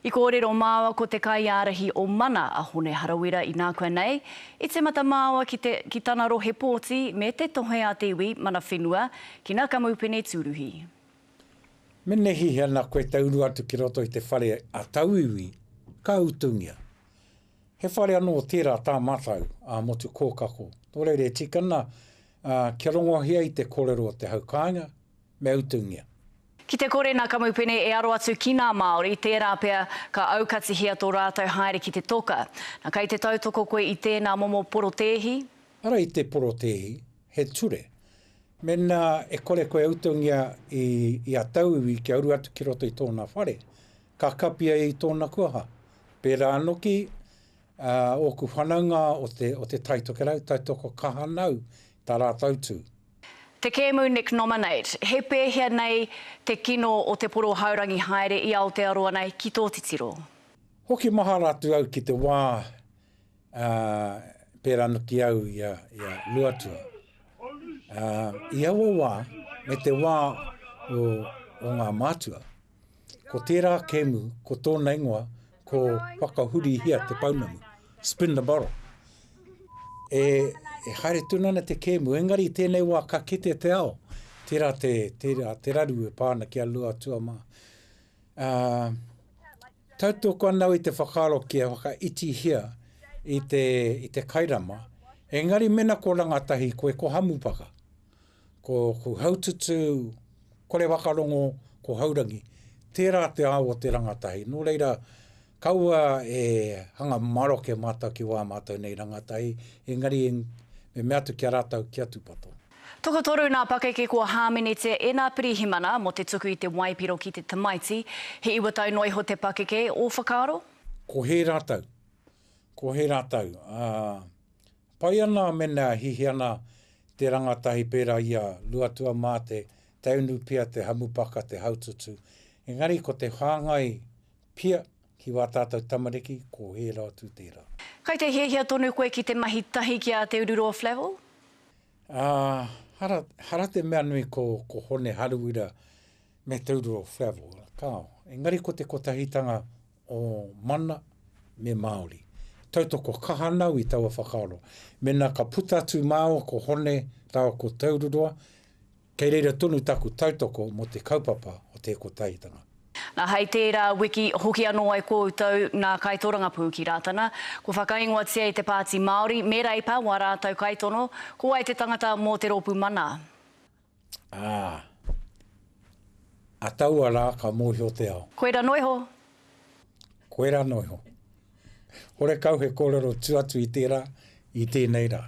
I kōrero māua ko te kaiārahi o Mana a Hone Harawira inākuanei, i tīmata māua ki te ki tana rohe pōti me te tohe a te iwi mana whenua ki ngā kamupene tūruhi. Me nehihi ana koe te uru atu ki roto i te whare a tauiwi, ka utungia. He whare anō tērā tā mātou, a Motu Kōkako. Nō reira e tika ana, kia rongohia i te kōrero o te hau kāinga, me utungia. Ki te kore nā kamupene e aro atu ki nā Māori, tērā pea ka aukatihia tō rātou haere ki te toka. Na, kei te tautoko koe i tēnā momo porotēhi? Ara i te porotēhi, he ture. Mēnā e kore koe e utungia i, i a tauiwi kia uru atu ki roto i tōna whare, ka kapi ai i tōna kuaha. Pērā anō ki, ā, ōku whanaunga o te, o te Tai Tokerau, tautoko kaha nau tā rātou tū. Te kēmu Nick Nominate, he pēhea nei te kino o te poro haurangi haere i Aotearoa nei ki tō titiro? Hoki mahara atu au ki te wā, ā, pērā anō ki au i a, i a Luatua. Ā, i aua wā, me te wā o, o ngā mātua, Ko tērā kēmu, ko tōna ingoa, ko Whakahurihia te pounamu, Spin the bottle. E, e haere tonu ana te kēmu, engari i tēnei wā ka kite te ao, tērā te, tērā te raru e pā ana ki a Luatua mā. Ā, tautoko ana au i te whakaaro kia whakaitihia i te, i te kairama, engari mena ko rangatahi koe, ko Hamupaka. Ko, ko Haututu, kore whakarongo, ko Haurangi. Tērā te ao o te rangatahi. Nō reira, kaua e hanga maroke mātou ki wā mātou nei rangatahi, engari me mea atu ki a rātou kia tūpato. Tokotoru nā pakeke kua hāmenetia e nā pirihimana mō te tuku i te waipiro ki te tamaiti, he 9 tau noa iho te pakeke, ō whakaaro? Ko hē rātou. Ko hē rātou. Ā, Pai ana mena hihi ana te rangatahi pērā i a Luatua mā te taunu pia te hamupaka te haututu, engari ko te whāngai pia ki wā tātou tamariki ko hērā atu tērā. Kai te hiahia tonu koe ki te mahi tahi ki a Te Ururoa Flavell? Ā, hara, hara te mea nui ko, ko Hone Haruira me Te Ururoa Flavell, kāo. Engari ko te kotahitanga o mana me Māori. Tautoko kaha ana au i taua whakaaro. Mēnā ka puta atu māua ko Hone rāua ko Te Ururoa, kei reira tonu taku tautoko mō te kaupapa o Te Kotahitanga. Na, hei tērā wiki hoki anō ai koutou nā kaitorangapū ki Rātana. Kua whakaingoatia e te Pāti Māori me Reipa wā rātou kaitono, ko wai te tangata mō te rōpū Mana? Ā, a taua rā ka mōhio te ao. Koira noa iho. Koira noa iho. Horekau he kōrero tu atu i tērā, i tēnei rā.